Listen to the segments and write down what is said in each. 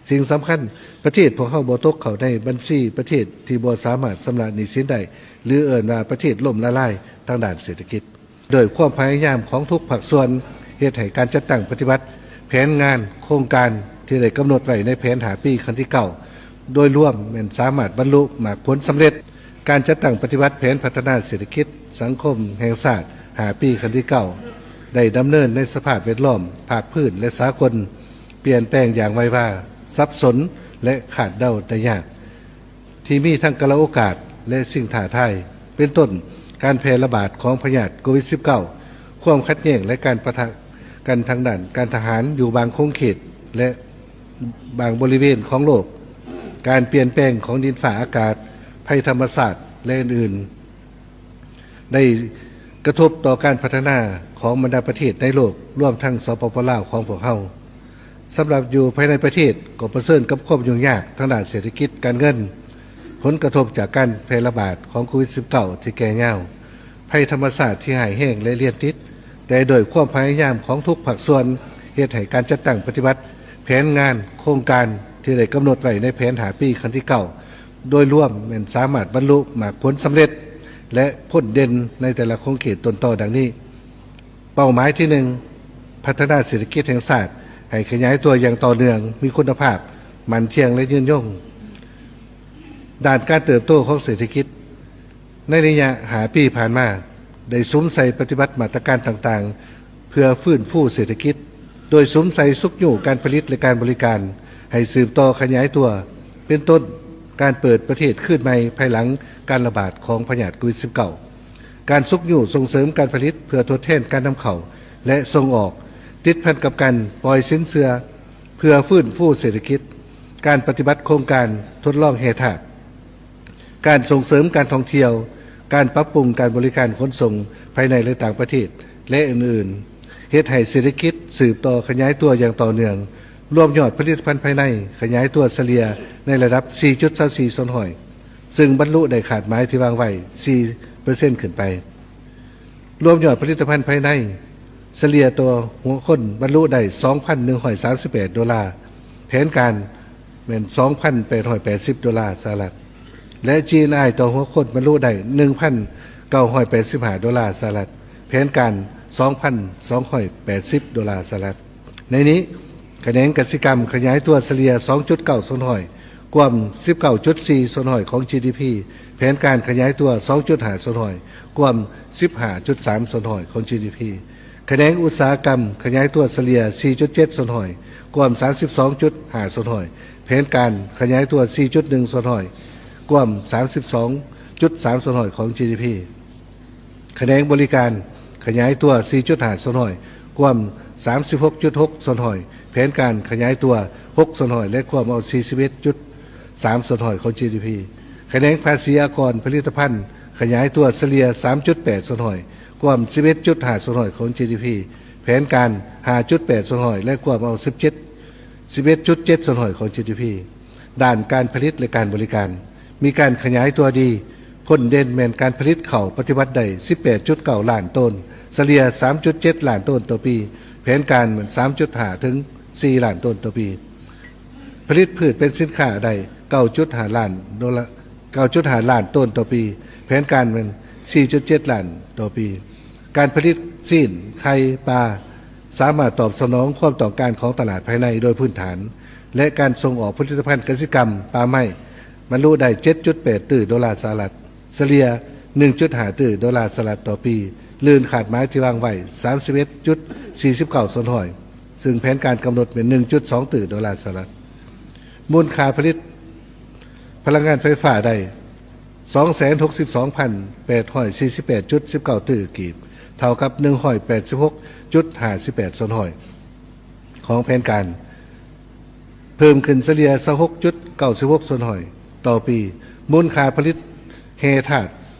ສິ່ງສຳຄັນ, ປະເທດພວກເຮົາບໍ່ຕົກເຂົ້າໃນບັນຊີປະເທດທີ່ບໍ່ສາມາດຊຳລະໜີ້ສິນໄດ້ ຫຼື ເອີ້ນວ່າປະເທດລົ້ມລະລາຍທາງດ້ານເສດຖະກິດ. ດ້ວຍຄວາມພະຍາຍາມຂອງທຸກພາກສ່ວນ ເຮັດໃຫ້ການຈັດຕັ້ງປະຕິບັດແຜນງານໂຄງການທີ່ໄດ້ກຳນົດໄວ້ໃນແຜນຫ້າປີຄັ້ງທີເກົ້າ ໂດຍລວມແມ່ນສາມາດບັນລຸໝາກຜົນສຳເລັດ. ການຈັດຕັ້ງປະຕິບັດແຜນພັດທະນາເສດຖະກິດສັງຄົມແຫ່ງຊາດຫ້າປີຄັ້ງທີເກົ້າ ໄດ້ດຳເນີນໃນສະພາບແວດລ້ອມພາກພື້ນ ແລະ ສາກົນ ປ່ຽນແປງຢ່າງໄວວາ, ສັບສົນ ແລະ ຄາດເດົາໄດ້ຍາກ, ທີ່ມີທັງກາລະໂອກາດ ແລະ ສິ່ງທ້າທາຍ ເປັນຕົ້ນ ການແຜ່ລະບາດຂອງພະຍາດໂຄວິດສິບເກົ້າ, ຄວາມຂັດແຍ່ງ ແລະ ການປະທະກັນທາງດ້ານການທະຫານຢູ່ບາງຂົງເຂດ ແລະ ບາງບໍລິເວນຂອງໂລກ, ການປ່ຽນແປງຂອງດິນຟ້າອາກາດ, ໄພທຳມະຊາດ ແລະ ອື່ນໆ ໄດ້ກະທົບຕໍ່ການພັດທະນາຂອງບັນດາປະເທດໃນໂລກ, ລວມທັງ ສປປ ລາວ ຂອງພວກເຮົາ. ສຳລັບຢູ່ພາຍໃນປະເທດ ກໍປະເຊີນກັບຄວາມຫຍຸ້ງຍາກທາງດ້ານເສດຖະກິດການເງິນ, ຜົນກະທົບຈາກການແຜ່ລະບາດຂອງໂຄວິດສິບເກົ້າ ທີ່ແກ່ຍາວ, ໄພທຳມະຊາດທີ່ຮ້າຍແຮງ ແລະ ລຽນຕິດ, ແຕ່ດ້ວຍຄວາມພະຍາຍາມຂອງທຸກພາກສ່ວນ ເຮັດໃຫ້ການຈັດຕັ້ງປະຕິບັດແຜນງານໂຄງການທີ່ໄດ້ກຳນົດໄວ້ໃນແຜນຫ້າປີຄັ້ງທີເກົ້າ ໂດຍລວມແມ່ນສາມາດບັນລຸໝາກຜົນສຳເລັດ ແລະ ພົ້ນເດັ່ນໃນແຕ່ລະຂົງເຂດຕົ້ນຕໍດັ່ງນີ້. ເປົ້າໝາຍທີໜຶ່ງ, ພັດທະນາເສດຖະກິດແຫ່ງຊາດໃຫ້ຂະຫຍາຍຕົວຢ່າງຕໍ່ເນື່ອງ, ມີຄຸນນະພາບ, ໝັ້ນທ່ຽງ ແລະ ຍືນຍົງ. ດ້ານການເຕີບໂຕຂອງເສດຖະກິດ ໃນໄລຍະຫ້າປີຜ່ານມາ ໄດ້ສຸມໃສ່ປະຕິບັດມາດຕະການຕ່າງໆ ເພື່ອຟື້ນຟູເສດຖະກິດ, ໂດຍສຸມໃສ່ຊຸກຍູ້ການຜະລິດ ແລະ ການບໍລິການໃຫ້ສືບຕໍ່ຂະຫຍາຍຕົວ, ເປັນຕົ້ນ ການເປີດປະເທດຄືນໃໝ່ພາຍຫຼັງການລະບາດຂອງພະຍາດໂຄວິດສິບເກົ້າ, ການຊຸກຍູ້ສົ່ງເສີມການຜະລິດເພື່ອທົດແທນການນຳເຂົ້າ ແລະ ສົ່ງອອກ, ຕິດພັນກັບການປ່ອຍສິນເຊື່ອເພື່ອຟື້ນຟູເສດຖະກິດ, ການປະຕິບັດໂຄງການທົດລອງແຮ່ທາດ, ການສົ່ງເສີມການທ່ອງທ່ຽວ, ການປັບປຸງການບໍລິການຂົນສົ່ງພາຍໃນ ແລະ ຕ່າງປະເທດ ແລະ ອື່ນໆ, ເຮັດໃຫ້ເສດຖະກິດສືບຕໍ່ຂະຫຍາຍຕົວຢ່າງຕໍ່ເນື່ອງ, ລວມຍອດຜະລິດຕະພັນພາຍໃນຂະຫຍາຍຕົວສະເລ່ຍໃນລະດັບສີ່ຈຸດຊາວສີ່ສ່ວນຮ້ອຍ ເຊິ່ງບັນລຸໄດ້ຄາດໝາຍທີ່ວາງໄວ້ສີ່ເປີເຊັນຂຶ້ນໄປ. ລວມຍອດຜະລິດຕະພັນພາຍໃນສະເລ່ຍຕໍ່ຫົວຄົນບັນລຸໄດ້ສອງພັນໜຶ່ງຮ້ອຍສາມສິບແປດໂດລາ, ແຜນການແມ່ນສອງພັນແປດຮ້ອຍແປດສິບໂດລາສະຫະລັດ ແລະ ຈີເອັນໄອ ຕໍ່ຫົວຄົນບັນລຸໄດ້ໜຶ່ງພັນເກົ້າຮ້ອຍແປດສິບຫ້າໂດລາສະຫະລັດ, ແຜນການສອງພັນສອງຮ້ອຍແປດສິບໂດລາສະຫະລັດ. ໃນນີ້ ຂະແໜງກະສິກຳຂະຫຍາຍຕົວສະເລ່ຍສອງຈຸດເກົ້າສ່ວນຮ້ອຍ ກວມສິບເກົ້າຈຸດສີ່ສ່ວນຮ້ອຍຂອງ ຈີດີພີ, ແຜນການຂະຫຍາຍຕົວສອງຈຸດຫ້າສ່ວນຮ້ອຍ ກວມສິບຫ້າຈຸດສາມສ່ວນຮ້ອຍຂອງ ຈີດີພີ, ຂະແໜງອຸດສາຫະກຳຂະຫຍາຍຕົວສະເລ່ຍສີ່ຈຸດເຈັດສ່ວນຮ້ອຍ ກວມສາມສິບສອງຈຸດຫ້າສ່ວນຮ້ອຍ, ແຜນການຂະຫຍາຍຕົວສີ່ຈຸດໜຶ່ງສ່ວນຮ້ອຍ ກວມສາມສິບສອງຈຸດສາມສ່ວນຮ້ອຍຂອງ ຈີດີພີ. ຂະແໜງບໍລິການຂະຫຍາຍຕົວສີ່ຈຸດຫ້າສ່ວນຮ້ອຍ ກວມສາມສິບຫົກຈຸດຫົກສ່ວນຮ້ອຍ, ແຜນການຂະຫຍາຍຕົວຫົກສ່ວນຮ້ອຍ ແລະ ກວມເອົາສີ່ສິບເອັດຈຸດສາມສ່ວນຮ້ອຍຂອງ ຈີດີພີ. ຂະແໜງພາສີອາກອນຜະລິດຕະພັນຂະຫຍາຍຕົວສະເລ່ຍສາມຈຸດແປດສ່ວນຮ້ອຍ ກວມສິບເອັດຈຸດຫ້າສ່ວນຮ້ອຍຂອງ ຈີດີພີ, ແຜນການຫ້າຈຸດແປດສ່ວນຮ້ອຍ ແລະ ກວມເອົາສິບເຈັດ ສິບເອັດຈຸດເຈັດສ່ວນຮ້ອຍຂອງ ຈີດີພີ. ດ້ານການຜະລິດ ແລະ ການບໍລິການ ມີການຂະຫຍາຍຕົວດີ, ພົ້ນເດັ່ນແມ່ນການຜະລິດເຂົ້າປະຕິບັດໄດ້ສິບແປດຈຸດເກົ້າລ້ານໂຕນ, ສະເລ່ຍສາມຈຸດເຈັດລ້ານໂຕນຕໍ່ປີ, ແຜນການແມ່ນສາມຈຸດຫ້າເຖິງສີ່ລ້ານໂຕນຕໍ່ປີ. ຜະລິດພືດເປັນສິນຄ້າໄດ້ເກົ້າຈຸດຫ້າລ້ານໂດລາ, ເກົ້າຈຸດຫ້າລ້ານໂຕນຕໍ່ປີ, ແຜນການແມ່ນສີ່ຈຸດເຈັດລ້ານຕໍ່ປີ. ການຜະລິດຊີ້ນ, ໄຂ່, ປາ ສາມາດຕອບສະໜອງຄວາມຕ້ອງການຂອງຕະຫຼາດພາຍໃນໂດຍພື້ນຖານ ແລະ ການສົ່ງອອກຜະລິດຕະພັນກະສິກຳ, ປ່າໄມ້ ບັນລຸໄດ້ເຈັດຈຸດແປດຕື້ໂດລາສະຫະລັດ, ສະເລ່ຍໜຶ່ງຈຸດຫ້າຕື້ໂດລາສະຫະລັດຕໍ່ປີ, ລື່ນຄາດໝາຍທີ່ວາງໄວ້ສາມສິບເອັດຈຸດສີ່ສິບເກົ້າສ່ວນຮ້ອຍ ເຊິ່ງແຜນການກຳນົດເປັນໜຶ່ງຈຸດສອງຕື້ໂດລາສະຫະລັດ. ມູນຄ່າຜະລິດພະລັງງານໄຟຟ້າໄດ້ສອງແສນຫົກສິບສອງພັນແປດຮ້ອຍສີ່ສິບແປດຈຸດສິບເກົ້າຕື້ກີບ, ເທົ່າກັບໜຶ່ງຮ້ອຍແປດສິບຫົກຈຸດຫ້າສິບແປດສ່ວນຮ້ອຍຂອງແຜນການ, ເພີ່ມຂຶ້ນສະເລ່ຍຊາວຫົກຈຸດເກົ້າສິບຫົກສ່ວນຮ້ອຍຕໍ່ປີ. ມູນຄ່າຜະລິດແຮ່ທາດ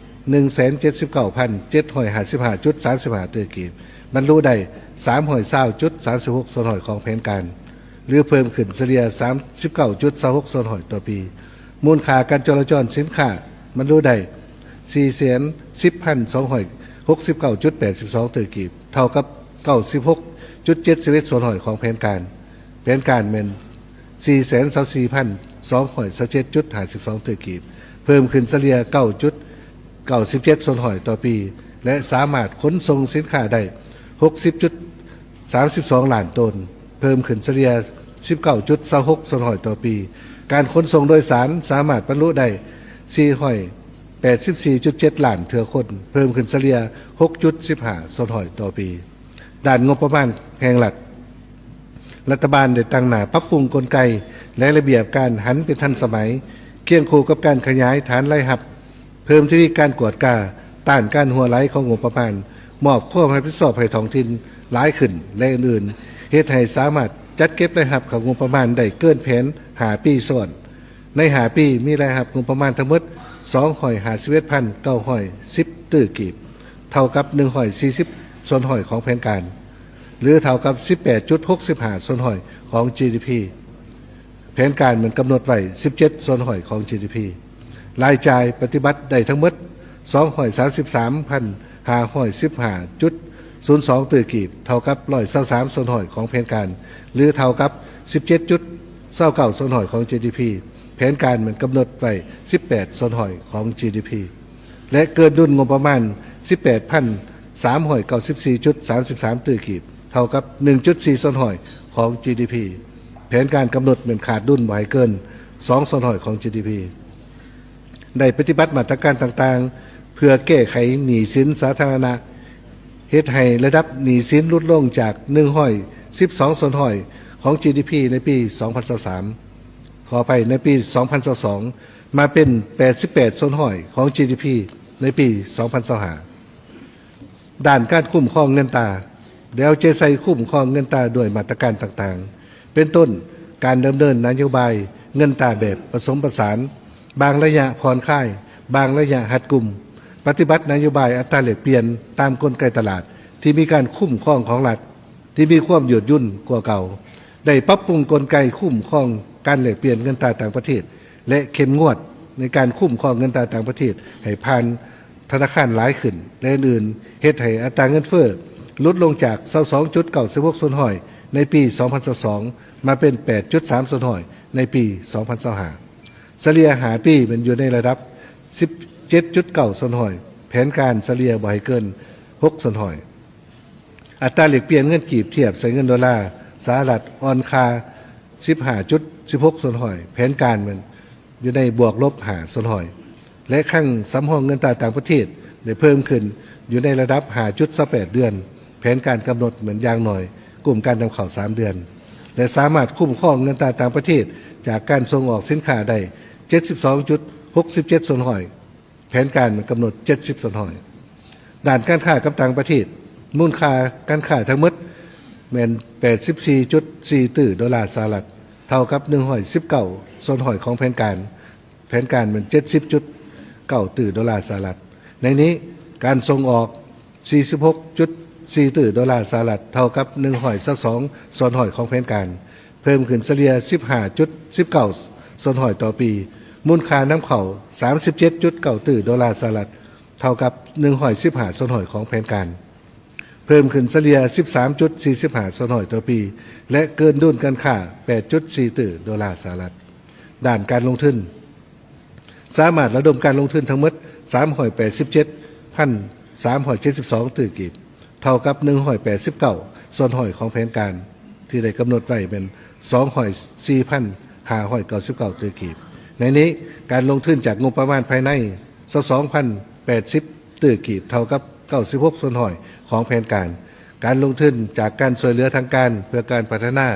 ໜຶ່ງແສນເຈັດສິບເກົ້າພັນເຈັດຮ້ອຍຫ້າສິບຫ້າຈຸດສາມສິບຫ້າຕື້ກີບ, ບັນລຸໄດ້ສາມຮ້ອຍຊາວຈຸດສາມສິບຫົກສ່ວນຮ້ອຍຂອງແຜນການ ຫຼື ເພີ່ມຂຶ້ນສະເລ່ຍສາມສິບເກົ້າຈຸດຊາວຫົກສ່ວນຮ້ອຍຕໍ່ປີ. ມູນຄ່າການຈໍລະຈອນສິນຄ້າ ບັນລຸໄດ້ສີ່ແສນສິບພັນສອງຮ້ອຍຫົກສິບເກົ້າຈຸດແປດສິບສອງຕື້ກີບ, ເທົ່າກັບເກົ້າສິບຫົກຈຸດເຈັດສິບເອັດສ່ວນຮ້ອຍຂອງແຜນການ, ແຜນການແມ່ນ ສີ່ແສນຊາວສີ່ພັນສອງຮ້ອຍຊາວເຈັດຈຸດຫ້າສິບສອງຕື້ກີບ, ເພີ່ມຂຶ້ນສະເລ່ຍເກົ້າຈຸດເກົ້າສິບເຈັດສ່ວນຮ້ອຍຕໍ່ປີ ແລະ ສາມາດຂົນສົ່ງສິນຄ້າໄດ້ຫົກສິບຈຸດສາມສິບສອງລ້ານໂຕນ, ເພີ່ມຂຶ້ນສະເລ່ຍສິບເກົ້າຈຸດຊາວຫົກສ່ວນຮ້ອຍຕໍ່ປີ. ການຂົນສົ່ງໂດຍສານສາມາດບັນລຸໄດ້ສີ່ຮ້ອຍແປດສິບສີ່ຈຸດເຈັດລ້ານເທື່ອຄົນ, ເພີ່ມຂຶ້ນສະເລ່ຍຫົກຈຸດສິບຫ້າສ່ວນຮ້ອຍຕໍ່ປີ. ດ້ານງົບປະມານແຫ່ງລັດ, ລັດຖະບານໄດ້ຕັ້ງໜ້າປັບປຸງກົນໄກ ແລະ ລະບຽບການຫັນເປັນທັນສະໄໝ, ຄຽງຄູ່ກັບການຂະຫຍາຍຖານລາຍຮັບ, ເພີ່ມທະວີການກວດກາ, ຕ້ານການຮົ່ວໄຫຼຂອງງົບປະມານ, ມອບຄວາມຮັບຜິດຊອບໃຫ້ທ້ອງຖິ່ນຫຼາຍຂຶ້ນ ແລະ ອື່ນໆ, ເຮັດໃຫ້ສາມາດຈັດເກັບລາຍຮັບເຂົ້າງົບປະມານໄດ້ເກີນແຜນຫ້າປີຊ້ອນ. ໃນຫ້າປີ ມີລາຍຮັບງົບປະມານທັງໝົດສອງຮ້ອຍຫ້າສິບເອັດພັນເກົ້າຮ້ອຍສິບຕື້ກີບ, ເທົ່າກັບໜຶ່ງຮ້ອຍສີ່ສິບສ່ວນຮ້ອຍຂອງແຜນການ ຫຼື ເທົ່າກັບສິບແປດຈຸດຫົກສິບຫ້າສ່ວນຮ້ອຍຂອງ ຈີ ດີ ພີ. ແຜນການແມ່ນກຳນົດໄວ້ສິບເຈັດສ່ວນຮ້ອຍຂອງ ຈີ ດີ ພີ. ລາຍຈ່າຍປະຕິບັດໄດ້ທັງໝົດສອງຮ້ອຍສາມສິບສາມພັນຫ້າຮ້ອຍສິບຫ້າຈຸດສູນສອງຕື້ກີບ, ເທົ່າກັບຮ້ອຍຊາວສາມສ່ວນຮ້ອຍຂອງແຜນການ ຫຼື ເທົ່າກັບສິບເຈັດຈຸດຊາວເກົ້າສ່ວນຮ້ອຍຂອງ ຈີ ດີ ພີ. ແຜນການແມ່ນກຳນົດໄວ້ສິບແປດສ່ວນຮ້ອຍຂອງ ຈີ ດີ ພີ ແລະ ເກີນດຸນງົບປະມານສິບແປດພັນສາມຮ້ອຍເກົ້າສິບສີ່ຈຸດສາມສິບສາມຕື້ກີບ, ເທົ່າກັບໜຶ່ງຈຸດສີ່ສ່ວນຮ້ອຍຂອງ ຈີ ດີ ພີ. ແຜນການກຳນົດແມ່ນຂາດດຸນບໍ່ໃຫ້ເກີນສອງສ່ວນຮ້ອຍຂອງ ຈີ ດີ ພີ. ໄດ້ປະຕິບັດມາດຕະການຕ່າງໆ ເພື່ອແກ້ໄຂໜີ້ສິນສາທາລະນະ, ເຮັດໃຫ້ລະດັບໜີ້ສິນຫຼຸດລົງຈາກໜຶ່ງຮ້ອຍສິບສອງສ່ວນຮ້ອຍຂອງ ຈີ ດີ ພີ ໃນປີສອງພັນຊາວສາມ, ຂໍອະໄພ, ໃນປີສອງພັນຊາວສອງ ມາເປັນແປດສິບແປດສ່ວນຮ້ອຍຂອງ ຈີ ດີ ພີ ໃນປີສອງພັນຊາວຫ້າ. ດ້ານການຄຸ້ມຄອງເງິນຕາ, ໄດ້ເອົາໃຈໃສ່ຄຸ້ມຄອງເງິນຕາດ້ວຍມາດຕະການຕ່າງໆ ເປັນຕົ້ນ ການດຳເນີນນະໂຍບາຍເງິນຕາແບບປະສົມປະສານ, ບາງໄລຍະຜ່ອນຄາຍ, ບາງໄລຍະຮັດກຸມ, ປະຕິບັດນະໂຍບາຍອັດຕາແລກປ່ຽນຕາມກົນໄກຕະຫຼາດທີ່ມີການຄຸ້ມຄອງຂອງລັດ ທີ່ມີຄວາມຍືດຫຍຸ່ນກວ່າເກົ່າ, ໄດ້ປັບປຸງກົນໄກຄຸ້ມຄອງການແລກປ່ຽນເງິນຕາຕ່າງປະເທດ ແລະ ເຂັ້ມງວດໃນການຄຸ້ມຄອງເງິນຕາຕ່າງປະເທດໃຫ້ຜ່ານ ທະນາຄານຫຼາຍຂຶ້ນ ແລະ ອື່ນໆ ເຮັດໃຫ້ອັດຕາເງິນເຟີ້ຫຼຸດລົງຈາກຊາວສອງຈຸດເກົ້າສິບຫົກສ່ວນຮ້ອຍໃນປີສອງພັນຊາວສອງ ມາເປັນແປດຈຸດສາມສ່ວນຮ້ອຍໃນປີສອງພັນຊາວຫ້າ. ສະເລ່ຍຫ້າປີແມ່ນຢູ່ໃນລະດັບສິບເຈັດຈຸດເກົ້າສ່ວນຮ້ອຍ, ແຜນການສະເລ່ຍບໍ່ໃຫ້ເກີນຫົກສ່ວນຮ້ອຍ. ອັດຕາແລກປ່ຽນເງິນກີບທຽບໃສ່ເງິນໂດລາສະຫະລັດອ່ອນຄ່າສິບຫ້າຈຸດສິບຫົກສ່ວນຮ້ອຍ, ແຜນການແມ່ນ ຢູ່ໃນບວກລົບຫ້າສ່ວນຮ້ອຍ ແລະ ຄັງສຳຮອງເງິນຕາຕ່າງປະເທດໄດ້ເພີ່ມຂຶ້ນຢູ່ໃນລະດັບຫ້າຈຸດສອງແປດເດືອນ, ແຜນການກຳນົດແມ່ນຢ່າງໜ້ອຍກຸ່ມການນຳເຂົ້າສາມເດືອນ ແລະ ສາມາດຄຸ້ມຄອງເງິນຕາຕ່າງປະເທດຈາກການສົ່ງອອກສິນຄ້າໄດ້ເຈັດສິບສອງຈຸດຫົກສິບເຈັດສ່ວນຮ້ອຍ, ແຜນການກຳນົດເຈັດສິບສ່ວນຮ້ອຍ. ດ້ານການຄ້າກັບຕ່າງປະເທດ, ມູນຄ່າການຄ້າທັງໝົດແມ່ນແປດສິບສີ່ຈຸດສີ່ຕື້ໂດລາສະຫະລັດ, ເທົ່າກັບໜຶ່ງຮ້ອຍສິບເກົ້າສ່ວນຮ້ອຍຂອງແຜນການ, ແຜນການແມ່ນເຈັດສິບຈຸດເກົ້າຕື້ໂດລາສະຫະລັດ. ໃນນີ້, ການສົ່ງອອກສີ່ສິບຫົກຈຸດສີ່ຕື້ໂດລາສະຫະລັດ, ເທົ່າກັບໜຶ່ງຮ້ອຍຊາວສອງສ່ວນຮ້ອຍຂອງແຜນການ, ເພີ່ມຂຶ້ນສະເລ່ຍສິບຫ້າຈຸດສິບເກົ້າສ່ວນຮ້ອຍຕໍ່ປີ. ມູນຄ່ານຳເຂົ້າສາມສິບເຈັດຈຸດເກົ້າຕື້ໂດລາສະຫະລັດ, ເທົ່າກັບໜຶ່ງຮ້ອຍສິບຫ້າສ່ວນຮ້ອຍຂອງແຜນການ, ເພີ່ມຂຶ້ນສະເລ່ຍສິບສາມຈຸດສີ່ສິບຫ້າສ່ວນຮ້ອຍຕໍ່ປີ ແລະ ເກີນດຸນການຄ້າແປດຈຸດສີ່ຕື້ໂດລາສະຫະລັດ. ດ້ານການລົງທຶນ, ສາມາດລະດົມການລົງທຶນທັງໝົດສາມຮ້ອຍແປດສິບເຈັດພັນສາມຮ້ອຍເຈັດສິບສອງຕື້ກີບ, ເທົ່າກັບໜຶ່ງຮ້ອຍແປດສິບເກົ້າສ່ວນຮ້ອຍຂອງແຜນການທີ່ໄດ້ກຳນົດໄວ້ແມ່ນສອງຮ້ອຍສີ່ພັນຫ້າຮ້ອຍເກົ້າສິບເກົ້າຕື້ກີບ. ໃນນີ້, ການລົງທຶນຈາກງົບປະມານພາຍໃນ ຊາວສອງພັນແປດສິບຕື້ກີບ, ເທົ່າກັບເກົ້າສິບຫົກສ່ວນຮ້ອຍຂອງແຜນການ. ການລົງທຶນຈາກການຊ່ວຍເຫຼືອທາງການເພື່ອການພັດທະນາ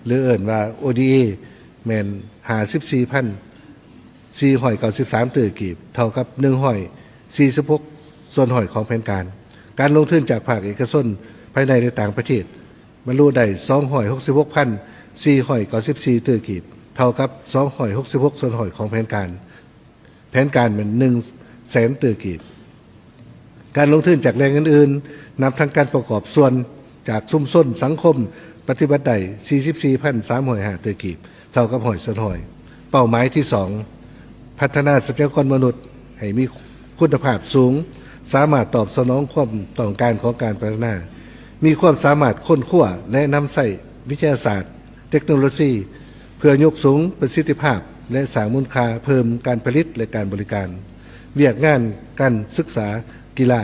ຫຼື ເອີ້ນວ່າ ໂອ ດີ ເອ ແມ່ນຫ້າສິບສີ່ພັນສີ່ຮ້ອຍເກົ້າສິບສາມຕື້ກີບ, ເທົ່າກັບໜຶ່ງຮ້ອຍສີ່ສິບຫົກສ່ວນຮ້ອຍຂອງແຜນການ. ການລົງທຶນຈາກພາກເອກະຊົນພາຍໃນ ແລະ ຕ່າງປະເທດ ບັນລຸໄດ້ສອງຮ້ອຍຫົກສິບຫົກພັນສີ່ຮ້ອຍເກົ້າສິບສີ່ຕື້ກີບ, ເທົ່າກັບສອງຮ້ອຍຫົກສິບຫົກສ່ວນຮ້ອຍຂອງແຜນການ. ແຜນການແມ່ນໜຶ່ງແສນຕື້ກີບ. ການລົງທຶນຈາກແຫຼ່ງອື່ນໆ ນັບທັງການປະກອບສ່ວນຈາກຊຸມຊົນສັງຄົມ ປະຕິບັດໄດ້ສີ່ສິບສີ່ພັນສາມຮ້ອຍຫ້າຕື້ກີບ, ເທົ່າກັບຮ້ອຍສ່ວນຮ້ອຍ. ເປົ້າໝາຍທີສອງ, ພັດທະນາຊັບພະຍາກອນມະນຸດໃຫ້ມີຄຸນນະພາບສູງ, ສາມາດຕອບສະໜອງຄວາມຕ້ອງການຂອງການພັດທະນາ, ມີຄວາມສາມາດຄົ້ນຄວ້າ ແລະ ນຳໃຊ້ວິທະຍາສາດ, ເຕັກໂນໂລຊີ, ເພື່ອຍົກສູງປະສິດທິພາບ ແລະ ສ້າງມູນຄ່າເພີ່ມການຜະລິດ ແລະ ການບໍລິການ, ວຽກງານການສຶກສາ, ກິລາ,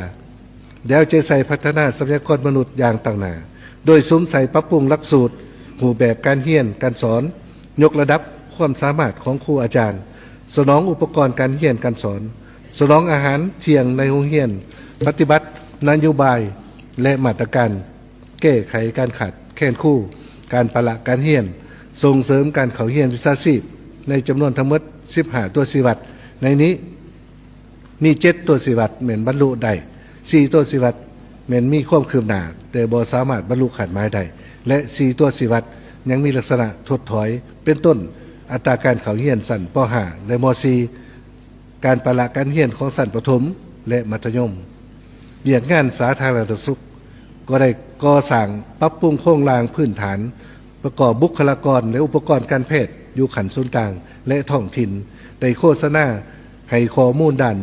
ແລ້ວເອົາໃຈໃສ່ພັດທະນາຊັບພະຍາກອນມະນຸດຢ່າງຕັ້ງໜ້າ, ໂດຍສຸມໃສ່ປັບປຸງຫຼັກສູດ, ຮູບແບບການຮຽນການສອນ, ຍົກລະດັບຄວາມສາມາດຂອງຄູອາຈານ, ສະໜອງອຸປະກອນການຮຽນການສອນ, ສະໜອງອາຫານທ່ຽງໃນໂຮງຮຽນ, ປະຕິບັດນະໂຍບາຍ ແລະ ມາດຕະການ ແກ້ໄຂການຂາດແຄນຄູ, ການປະລະການຮຽນ, ສົ່ງເສີມການເຂົ້າຮຽນວິຊາຊີບ ໃນຈຳນວນທັງໝົດສິບຫ້າຕົວຊີ້ວັດ. ໃນນີ້ມີເຈັດຕົວຊີ້ວັດແມ່ນບັນລຸໄດ້, ສີ່ຕົວຊີ້ວັດແມ່ນມີຄວາມຄືບໜ້າ ແຕ່ບໍ່ສາມາດບັນລຸຄາດໝາຍໄດ້ ແລະ ສີ່ຕົວຊີ້ວັດຍັງມີລັກສະນະຖົດຖອຍ ເປັນຕົ້ນ ອັດຕາການເຂົ້າຮຽນຊັ້ນ ປໍຫ້າ ແລະ ມໍສີ່ ການປະລະການຮຽນຂອງຊັ້ນປະຖົມ ແລະ ມັດທະຍົມ. ວຽກງານສາທາລະນະສຸກກໍໄດ້ກໍ່ສ້າງປັບປຸງໂຄງລ່າງພື້ນຖານ, ປະກອບບຸກຄະລາກອນ ແລະ ອຸປະກອນການແພດຢູ່ຂັ້ນສູນກາງ ແລະ ທ້ອງຖິ່ນ, ໄດ້ໂຄສະນາໃຫ້ຂໍ້ມູນດ້ານ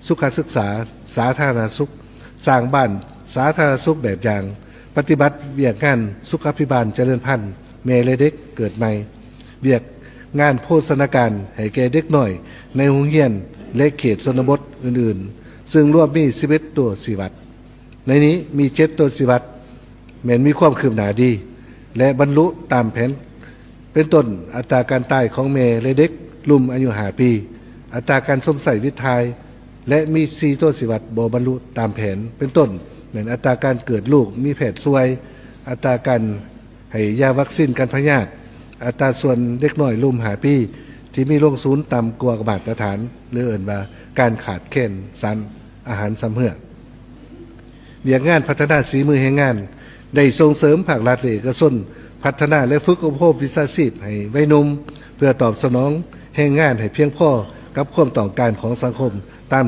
ສຸຂະສຶກສາສາທາລະນະສຸກ, ສ້າງບ້ານສາທາລະນະສຸກແບບຢ່າງ, ປະຕິບັດວຽກງານສຸຂາພິບານຈະເລີນພັນແມ່ ແລະ ເດັກເກີດໃໝ່, ວຽກງານໂພຊະນາການໃຫ້ແກ່ເດັກນ້ອຍໃນໂຮງຮຽນ ແລະ ເຂດຊົນນະບົດອື່ນໆ, ເຊິ່ງລວມມີສິບເອັດຕົວຊີ້ວັດ. ໃນນີ້ມີເຈັດຕົວຊີ້ວັດແມ່ນມີຄວາມຄືບໜ້າດີ ແລະ ບັນລຸຕາມແຜນ ເປັນຕົ້ນ ອັດຕາການຕາຍຂອງແມ່ ແລະ ເດັກລຸ່ມອາຍຸຫ້າປີ, ອັດຕາການຊົມໃຊ້ວິດຖ່າຍ ແລະ ມີສີ່ຕົວຊີ້ວັດບໍ່ບັນລຸຕາມແຜນ ເປັນຕົ້ນ ແມ່ນອັດຕາການເກີດລູກມີແພດຊ່ວຍ, ອັດຕາການໃຫ້ຢາວັກຊີນກັນພະຍາດ, ອັດຕາສ່ວນເດັກນ້ອຍລຸ່ມຫ້າປີທີ່ມີລົງສູນຕ່ຳກວ່າມາດຕະຖານ ຫຼື ເອີ້ນວ່າການຂາດແຄນສານອາຫານຊຳເຮື້ອ. ວຽກງານພັດທະນາສີມືແຮງງານ ໄດ້ສົ່ງເສີມພາກລັດ ແລະ ເອກະຊົນ ພັດທະນາ ແລະ ຝຶກອົບຮົມວິຊາຊີບໃຫ້ໄວໜຸ່ມ ເພື່ອຕອບສະໜອງແຮງງານໃຫ້ພຽງພໍກັບຄວາມຕ້ອງການຂອງສັງຄົມຕາມ